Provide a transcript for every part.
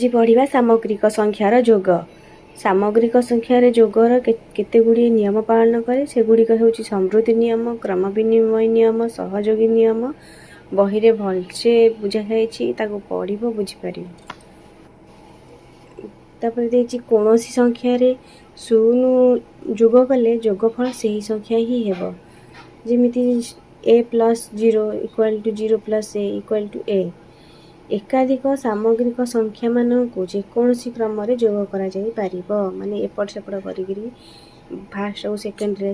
ଆଜି ପଢ଼ିବା ସାମଗ୍ରିକ ସଂଖ୍ୟାର ଯୋଗ। ସାମଗ୍ରିକ ସଂଖ୍ୟାରେ ଯୋଗର କେତେ ଗୁଡ଼ିଏ ନିୟମ ପାଳନ କରେ। ସେଗୁଡ଼ିକ ହେଉଛି ସମୃଦ୍ଧି ନିୟମ, କ୍ରମ ବିନିମୟ ନିୟମ, ସହଯୋଗୀ ନିୟମ। ବହିରେ ଭଲସେ ବୁଝାଯାଇଛି, ତାକୁ ପଢ଼ିବ, ବୁଝିପାରିବ। ତାପରେ ଦେଇଛି, କୌଣସି ସଂଖ୍ୟାରେ ଶୂନ ଯୋଗ କଲେ ଯୋଗଫଳ ସେହି ସଂଖ୍ୟା ହିଁ ହେବ। ଯେମିତି a plus zero equal to zero plus a equal to a। ଏକାଧିକ ସାମଗ୍ରିକ ସଂଖ୍ୟାମାନଙ୍କୁ ଯେକୌଣସି କ୍ରମରେ ଯୋଗ କରାଯାଇପାରିବ। ମାନେ ଏପଟ ସେପଟ କରିକିରି ଫାଷ୍ଟ ଆଉ ସେକେଣ୍ଡରେ,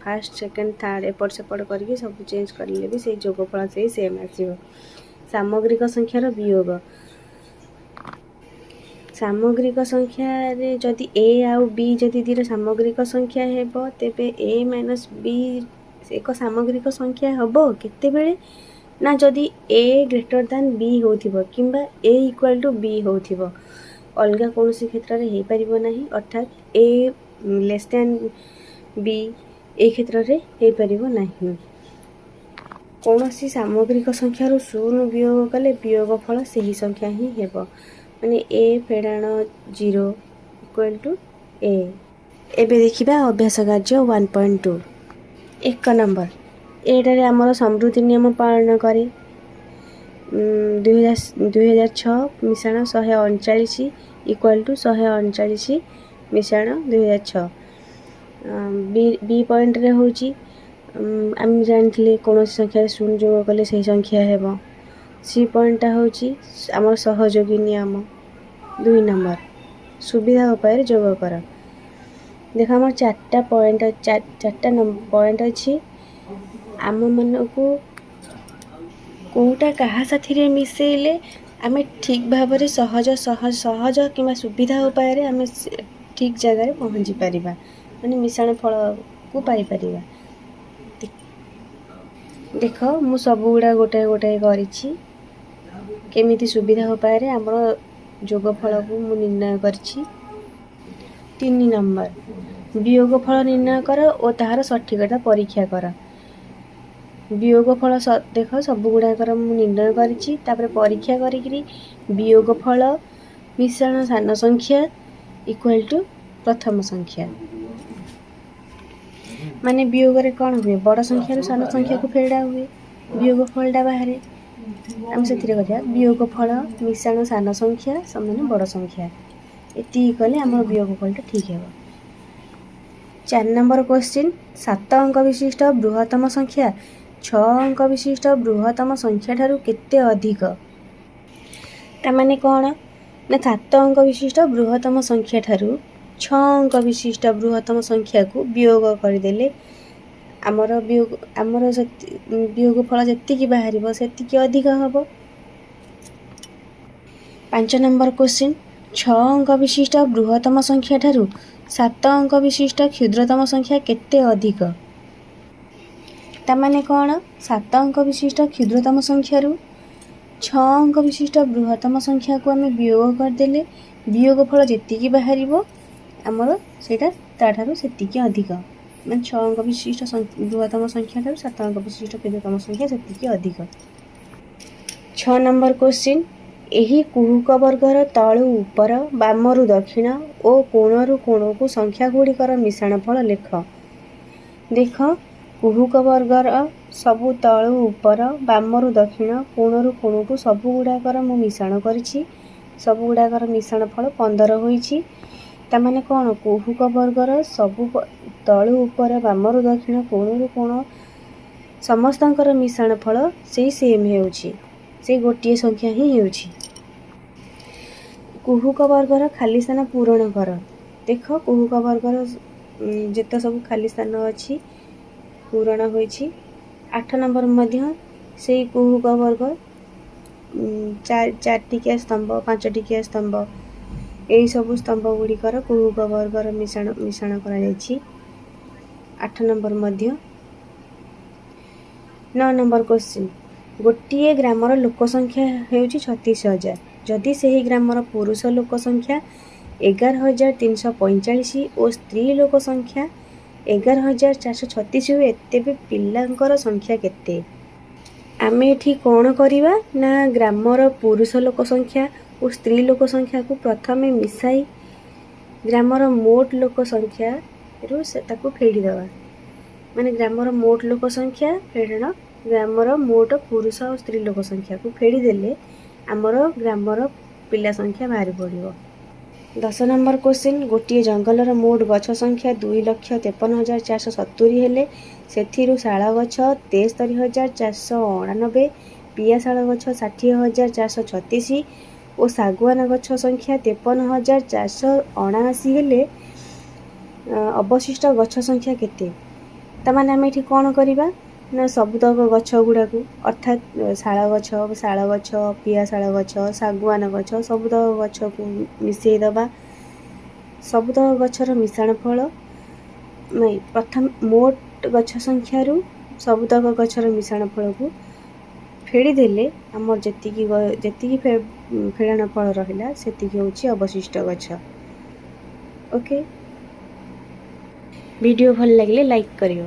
ଫାଷ୍ଟ, ସେକେଣ୍ଡ, ଥାର୍ଡ଼ ଏପଟ ସେପଟ କରିକି ସବୁ ଚେଞ୍ଜ କରିଲେ ବି ସେଇ ଯୋଗଫଳ ସେଇ ସେମ୍ ଆସିବ। ସାମଗ୍ରିକ ସଂଖ୍ୟାର ବିୟୋଗ। ସାମଗ୍ରିକ ସଂଖ୍ୟାରେ ଯଦି ଏ ଆଉ ବି ଯଦି ଦୁଇଟା ସାମଗ୍ରିକ ସଂଖ୍ୟା ହେବ, ତେବେ ଏ ମାଇନସ୍ ବି ଏକ ସାମଗ୍ରିକ ସଂଖ୍ୟା ହେବ କେତେବେଳେ ନା ଯଦି ଏ ଗ୍ରେଟର ଦାନ୍ ବି ହେଉଥିବ କିମ୍ବା ଏ ଇକ୍ୱାଲ୍ ଟୁ ବି ହେଉଥିବ। ଅଲଗା କୌଣସି କ୍ଷେତ୍ରରେ ହେଇପାରିବ ନାହିଁ। ଅର୍ଥାତ୍ ଏ ଲେସ୍ ଦ୍ୟାନ୍ ବି ଏଇ କ୍ଷେତ୍ରରେ ହେଇପାରିବ ନାହିଁ। କୌଣସି ସାମଗ୍ରିକ ସଂଖ୍ୟାରୁ ଶୂନ ବିୟୋଗ କଲେ ବିୟୋଗ ଫଳ ସେହି ସଂଖ୍ୟା ହିଁ ହେବ। ମାନେ ଏ ଫେଡ଼ାଣ ଜିରୋ ଇକ୍ୱାଲ୍ ଟୁ ଏ। ଏବେ ଦେଖିବା ଅଭ୍ୟାସ କାର୍ଯ୍ୟ 1.2। 1 ନମ୍ବର, ଏଇଟାରେ ଆମର ସମୃଦ୍ଧି ନିୟମ ପାଳନ କରେ। 2006 ମିଶାଣ 139 ଇକ୍ୱାଲ୍ ଟୁ 139 ମିଶାଣ 2006। ବି ବି ପଏଣ୍ଟରେ ହେଉଛି, ଆମେ ଜାଣିଥିଲେ କୌଣସି ସଂଖ୍ୟାରେ ଶୂନ ଯୋଗ କଲେ ସେହି ସଂଖ୍ୟା ହେବ। ସି ପଏଣ୍ଟଟା ହେଉଛି ଆମର ସହଯୋଗୀ ନିୟମ। 2 ନମ୍ବର, ସୁବିଧା ଉପାୟରେ ଯୋଗ କର। ଦେଖ, ଆମର ଚାରିଟା ପଏଣ୍ଟ, ଚାରିଟା ପଏଣ୍ଟ ଅଛି। ଆମମାନଙ୍କୁ କେଉଁଟା କାହା ସାଥିରେ ମିଶାଇଲେ ଆମେ ଠିକ୍ ଭାବରେ ସହଜ ସହଜ କିମ୍ବା ସୁବିଧା ଉପାୟରେ ଆମେ ଠିକ୍ ଜାଗାରେ ପହଞ୍ଚି ପାରିବା, ମାନେ ମିଶାଣ ଫଳକୁ ପାଇପାରିବା। ଦେଖ, ମୁଁ ସବୁଗୁଡ଼ା ଗୋଟାଏ ଗୋଟାଏ କରିଛି। କେମିତି ସୁବିଧା ଉପାୟରେ ଆମର ଯୋଗଫଳକୁ ମୁଁ ନିର୍ଣ୍ଣୟ କରିଛି। 3 ନମ୍ବର, ବିୟୋଗ ଫଳ ନିର୍ଣ୍ଣୟ କର ଓ ତାହାର ସଠିକତା ପରୀକ୍ଷା କର। ବିୟୋଗ ଫଳ ଦେଖ, ସବୁ ଗୁଡ଼ାକର ମୁଁ ନିର୍ଣ୍ଣୟ କରିଛି। ତାପରେ ପରୀକ୍ଷା କରିକିରି ବିୟୋଗ ଫଳ ମିଶାଣ ସାନ ସଂଖ୍ୟା ଇକ୍ୱାଲ୍ ଟୁ ପ୍ରଥମ ସଂଖ୍ୟା। ମାନେ ବିୟୋଗରେ କ'ଣ ହୁଏ? ବଡ଼ ସଂଖ୍ୟାରୁ ସାନ ସଂଖ୍ୟାକୁ ଫେଡ଼ା ହୁଏ, ବିୟୋଗ ଫଳଟା ବାହାରେ। ଆମେ ସେଥିରେ କରିବା ବିୟୋଗ ଫଳ ମିଶାଣ ସାନ ସଂଖ୍ୟା ସମାନ ବଡ଼ ସଂଖ୍ୟା। ଏତିକି କଲେ ଆମର ବିୟୋଗ ଫଳଟା ଠିକ୍ ହେବ। 4 ନମ୍ବର କୋଶ୍ଚିନ୍, 7 ଅଙ୍କ ବିଶିଷ୍ଟ ବୃହତ୍ତମ ସଂଖ୍ୟା 6 ଅଙ୍କ ବିଶିଷ୍ଟ ବୃହତ୍ତମ ସଂଖ୍ୟା ଠାରୁ କେତେ ଅଧିକ? ତାମାନେ କ'ଣ ନା 7 ଅଙ୍କ ବିଶିଷ୍ଟ ବୃହତ୍ତମ ସଂଖ୍ୟା ଠାରୁ 6 ଅଙ୍କ ବିଶିଷ୍ଟ ବୃହତ୍ତମ ସଂଖ୍ୟାକୁ ବିୟୋଗ କରିଦେଲେ ଆମର ବିୟୋଗ ଫଳ ଯେତିକି ବାହାରିବ, ସେତିକି ଅଧିକ ହେବ। 5 ନମ୍ବର କୋଶ୍ଚିନ୍, 6 ଅଙ୍କ ବିଶିଷ୍ଟ ବୃହତ୍ତମ ସଂଖ୍ୟା ଠାରୁ 7 ଅଙ୍କ ବିଶିଷ୍ଟ କ୍ଷୁଦ୍ରତମ ସଂଖ୍ୟା କେତେ ଅଧିକ? ତାମାନେ କ'ଣ? 7 ଅଙ୍କ ବିଶିଷ୍ଟ କ୍ଷୁଦ୍ରତମ ସଂଖ୍ୟାରୁ 6 ଅଙ୍କ ବିଶିଷ୍ଟ ବୃହତ୍ତମ ସଂଖ୍ୟାକୁ ଆମେ ବିୟୋଗ କରିଦେଲେ ବିୟୋଗ ଫଳ ଯେତିକି ବାହାରିବ, ଆମର ସେଇଟା ତାଠାରୁ ସେତିକି ଅଧିକ। ମାନେ 6 ଅଙ୍କ ବିଶିଷ୍ଟ ବୃହତ୍ତମ ସଂଖ୍ୟା ଠାରୁ 7 ଅଙ୍କ ବିଶିଷ୍ଟ କ୍ଷୁଦ୍ରତମ ସଂଖ୍ୟା ସେତିକି ଅଧିକ। 6 ନମ୍ବର କୋଶ୍ଚିନ୍, ଏହି କୁହୁକ ବର୍ଗର ତଳୁ ଉପର, ବାମରୁ ଦକ୍ଷିଣ ଓ କୋଣରୁ କୋଣକୁ ସଂଖ୍ୟା ଗୁଡ଼ିକର ମିଶାଣ ଫଳ ଲେଖ। ଦେଖ, କୁହୁକ ବର୍ଗର ସବୁ ତଳୁ ଉପର, ବାମରୁ ଦକ୍ଷିଣ, କୋଣରୁ କୋଣକୁ ସବୁ ଗୁଡ଼ାକର ମୁଁ ମିଶାଣ କରିଛି। ସବୁ ଗୁଡ଼ାକର ମିଶାଣ ଫଳ 15 ହୋଇଛି। ତାମାନେ କ'ଣ? କୁହୁକ ବର୍ଗର ସବୁ ତଳୁ ଉପର, ବାମରୁ ଦକ୍ଷିଣ, କୋଣରୁ କୋଣ ସମସ୍ତଙ୍କର ମିଶାଣ ଫଳ ସେଇ ସେମ୍ ହେଉଛି, ସେଇ ଗୋଟିଏ ସଂଖ୍ୟା ହିଁ ହେଉଛି। କୁହୁକ ବର୍ଗର ଖାଲି ସ୍ଥାନ ପୂରଣ କର। ଦେଖ, କୁହୁକ ବର୍ଗର ଯେତେ ସବୁ ଖାଲି ସ୍ଥାନ ଅଛି, ପୂରଣ ହୋଇଛି। 8 ନମ୍ବର ମଧ୍ୟ ସେଇ କୁହୁକ ବର୍ଗ, ଚାରିଟିକିଆ ସ୍ତମ୍ଭ, ପାଞ୍ଚଟିକିଆ ସ୍ତମ୍ଭ, ଏହିସବୁ ସ୍ତମ୍ଭ ଗୁଡ଼ିକର କୁହୁକ ବର୍ଗର ମିଶାଣ କରାଯାଇଛି। 8 ନମ୍ବର ମଧ୍ୟ। 9 ନମ୍ବର କୋଶ୍ଚିନ୍, ଗୋଟିଏ ଗ୍ରାମର ଲୋକ ସଂଖ୍ୟା ହେଉଛି 36,000। ଯଦି ସେହି ଗ୍ରାମର ପୁରୁଷ ଲୋକ ସଂଖ୍ୟା 11,345 ଓ ସ୍ତ୍ରୀ ଲୋକ ସଂଖ୍ୟା 11,436 ହୁଏ, ତେବେ ପିଲାଙ୍କର ସଂଖ୍ୟା କେତେ? ଆମେ ଏଠି କ'ଣ କରିବା ନା ଗ୍ରାମର ପୁରୁଷ ଲୋକ ସଂଖ୍ୟା ଓ ସ୍ତ୍ରୀ ଲୋକ ସଂଖ୍ୟାକୁ ପ୍ରଥମେ ମିଶାଇ ଗ୍ରାମର ମୋଟ ଲୋକ ସଂଖ୍ୟାରୁ ସେ ତାକୁ ଫେଡ଼ିଦେବା। ମାନେ ଗ୍ରାମର ମୋଟ ଲୋକ ସଂଖ୍ୟା ଫେଡ଼ଣ ଗ୍ରାମର ମୋଟ ପୁରୁଷ ଆଉ ସ୍ତ୍ରୀ ଲୋକ ସଂଖ୍ୟାକୁ ଫେଡ଼ିଦେଲେ ଆମର ଗ୍ରାମର ପିଲା ସଂଖ୍ୟା ବାହାରି ପଡ଼ିବ। 10 ନମ୍ବର କୋଶ୍ଚିନ୍, ଗୋଟିଏ ଜଙ୍ଗଲର ମୋଟ ଗଛ ସଂଖ୍ୟା 2,53,470 ହେଲେ ସେଥିରୁ ଶାଳ ଗଛ 73,489, ପିଆଶାଳ ଗଛ 60,436 ଓ ଶାଗୁଆନ ଗଛ ସଂଖ୍ୟା 53,479 ହେଲେ ଅବଶିଷ୍ଟ ଗଛ ସଂଖ୍ୟା କେତେ? ତାମାନେ ଆମେ ଏଠି କ'ଣ କରିବା ନା, ସବୁତକ ଗଛ ଗୁଡ଼ାକୁ, ଅର୍ଥାତ୍ ଶାଳ ଗଛ, ଶାଳ ଗଛ, ପିଆଶାଳ ଗଛ, ଶାଗୁଆନ ଗଛ, ସବୁତକ ଗଛକୁ ମିଶାଇ ଦେବା। ସବୁତକ ଗଛର ମିଶାଣ ଫଳ, ନାଇଁ, ପ୍ରଥମ ମୋଟ ଗଛ ସଂଖ୍ୟାରୁ ସବୁତକ ଗଛର ମିଶାଣ ଫଳକୁ ଫେଡ଼ିଦେଲେ ଆମର ଯେତିକି ଫେଡ଼ାଣ ଫଳ ରହିଲା, ସେତିକି ହେଉଛି ଅବଶିଷ୍ଟ ଗଛ। ଓକେ, ଭିଡ଼ିଓ ଭଲ ଲାଗିଲେ ଲାଇକ୍ କରିବ।